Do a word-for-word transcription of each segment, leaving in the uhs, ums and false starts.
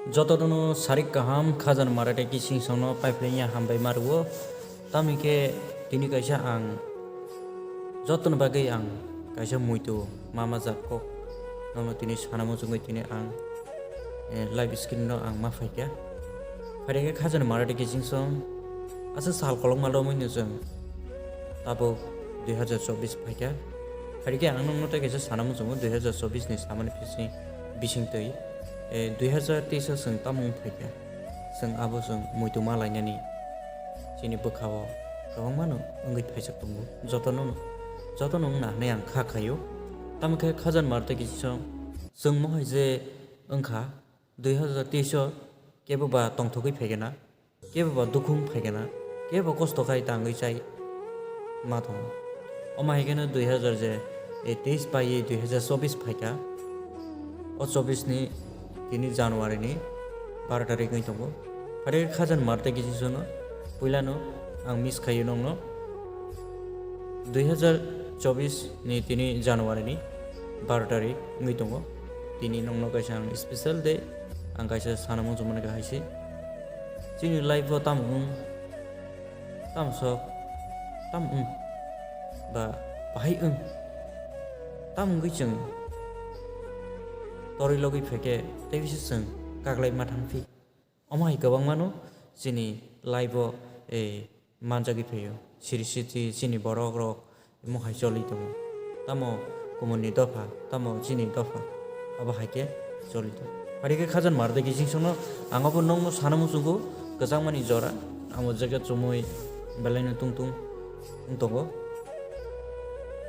Jotono sarik kaham khajani maratai kising songno paiphilaiya hambai ma rwo. Tamni khe tini kaisa ang jotoni bagwi ang kaisa muitu mama jak kok nono tini sana muchungwi tini ang, eh, live screen no ang ma phaikha. Phaikhe khajani maratai kising song asa sal kolokma romwi no chwng tabuk dui hazar chobbish phaikha. Phaikhe ang nokno tei kaisa sana muchungo dui hazar chobbish ni samani bising, bising twi, eh, dui hazar teis o chwng tamo wng phaikha. Chwng abo chwng muitu ma lainani chini bwkhao kwbangma no wngwi phaijak tongo. Jotono, jotono wngna hinwi ang kha khaio. Tamo khe khajani maratai kising song chwng mohai je wngkha dui hazar teis o kebo ba tongthogwi phaikha na. Kebo ba dukhu wng phaikha na, kebo kosto khai tangwi chai ma tongo. Omo hai kheno dui hazar je, eh, teis bai dui hazar chobbish phaikha. O chobbish ni tini January ni baro tarik wngwi tongo. Phaikhe khajani maratai kising songno puilano ang miss khaio nokno. Dui hazar chobbish ni tini January ni baro tarik wngwi tongo. Tini nokno kaisa ang special day, ang kaisa sana muchungmani kahai se. Chini life o tamo wng, tamo sok, tamo wng, ba bahai wng, tamo wngwi chwng torwi logwi phaikhe tei bisa chwng kaglai ma thangphi. Omo hai kwbangmano chini life o, eh, manjagwi phaio. Siri siti chini borok rok mohai choli tongo. Tamo kumuni dopha, tamo chini dopha. Abo hai khe choli tongo. Phaikhe khajani maratai kising songno ang abo nokno sana muchungo kwchangmani jora. Amo jaga chumui belaino tungtung wng tongo.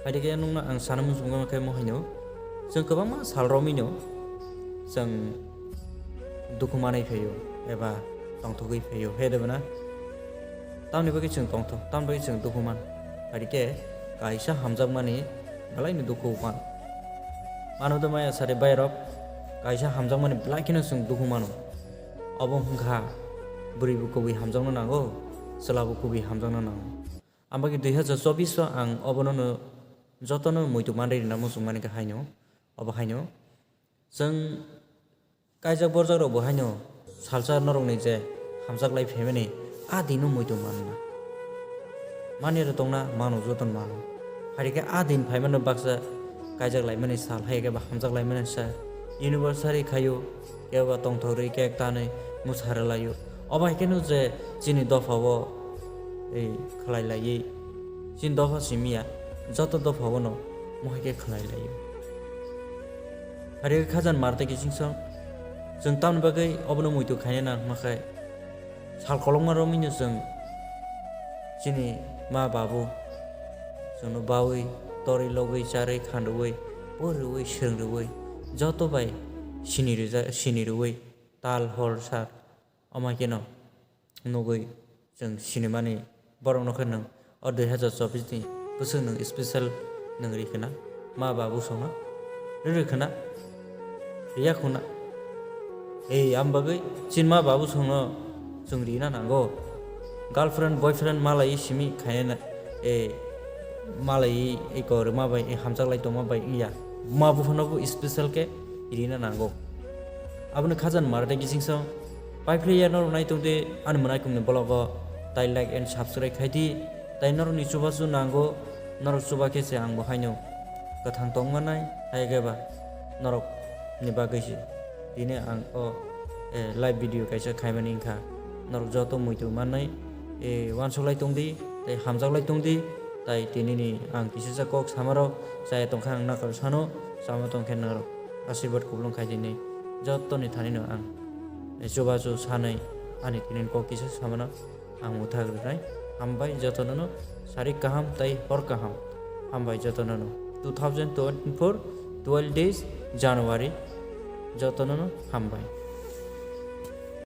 Phaikhe nokno ang sana muchungo khe mohaino. Chwng kwbangma sal romwino chwng dukhu manwi phaio eba tongthogwi phaio, he de bana? Tamni bagwi chwng tongthok, tamni bagwi chwng dukhu man. Phaikhe kaisa hamjakmani belaino dukhu man. Mano de maya sari bairok, kaisa hamjakmani belai kheno chwng dukhu mano. Obo wngkha bwrwi bo kubui hamjakno nango, chwla bo kubui hamjakno nango. Ambagwi dui hazar chobbish o ang obono no jotono muitu manwi rwna muchungmani khe haino, obo haino. Chwng kaijak borjak rok bo haino salsa norokni je hamjak lai phaimani a dino muitu manna. Mani rw tongna mano jotono mano. Phaikhe a din phaimano baksa kaijak laimani sal, hai khe ba hamjak laimani sal. Anniversary khaio, kebo ba tongthok rwi cake tanwi mwsa rwlaio. Obo hai kheno je chini dopha o, ei, khlai laiwi, chini dopha simi ya, joto dopha o no mohai khe khlai laio. Hari khe khajani maratai kising song, chwng tamni bagwi obono muitu khaina nang hwnma khai, sal kolokma romwino chwng chini ma babu chwngno bawi, torwi, logwi, charwi, khandrwi, poriwi, swrwngwi, joto bai sini rwja-, sini rwwi, tal, hor, sar, omo kheno nugwi chwng sinimani borokno khe nwng o dui hazar chobbish ni bwswk nwng special nwng ri khna, ma babu songno ri ri khna, riya khuna. Ei, am bagwi chini ma babu songno chwng rina nango. Girlfriend, boyfriend malai simi khaina, ei, malai eko rwma bai, ei, hamjak lai tongma bai wngya. Ma buphano bo special khe rina nango. Aboni khajani maratai kising song. Pai phlaiya norok nai tongdi ani mwnaikungni vlog o, tai like and subscribe khai di. Tai norokni chubachu nango, norok chuba khe se ang bo haino kwthang tong manai, hai khe ba norokni bagwi se. Tini ang o, eh, live video kaisa khaimani wngkha. Norok joto muitu manwi, eh, uansuk lai tongdi, tei hamjak lai tongdi, tai tinini ang kisisa kok samarok chaya tongkha ang nakal sano, sama tongkhe norok asirwad kuplung khai dinwi. Jotoni thanino ang, eh, chubachu sanwi ani tinini kok kisa samano ang mwthak rwnai. Hambai jotonono, sarik kaham tai hor kaham. Hambai jotonono. Two thousand twenty-four, twelve days January. Jotonono hambai.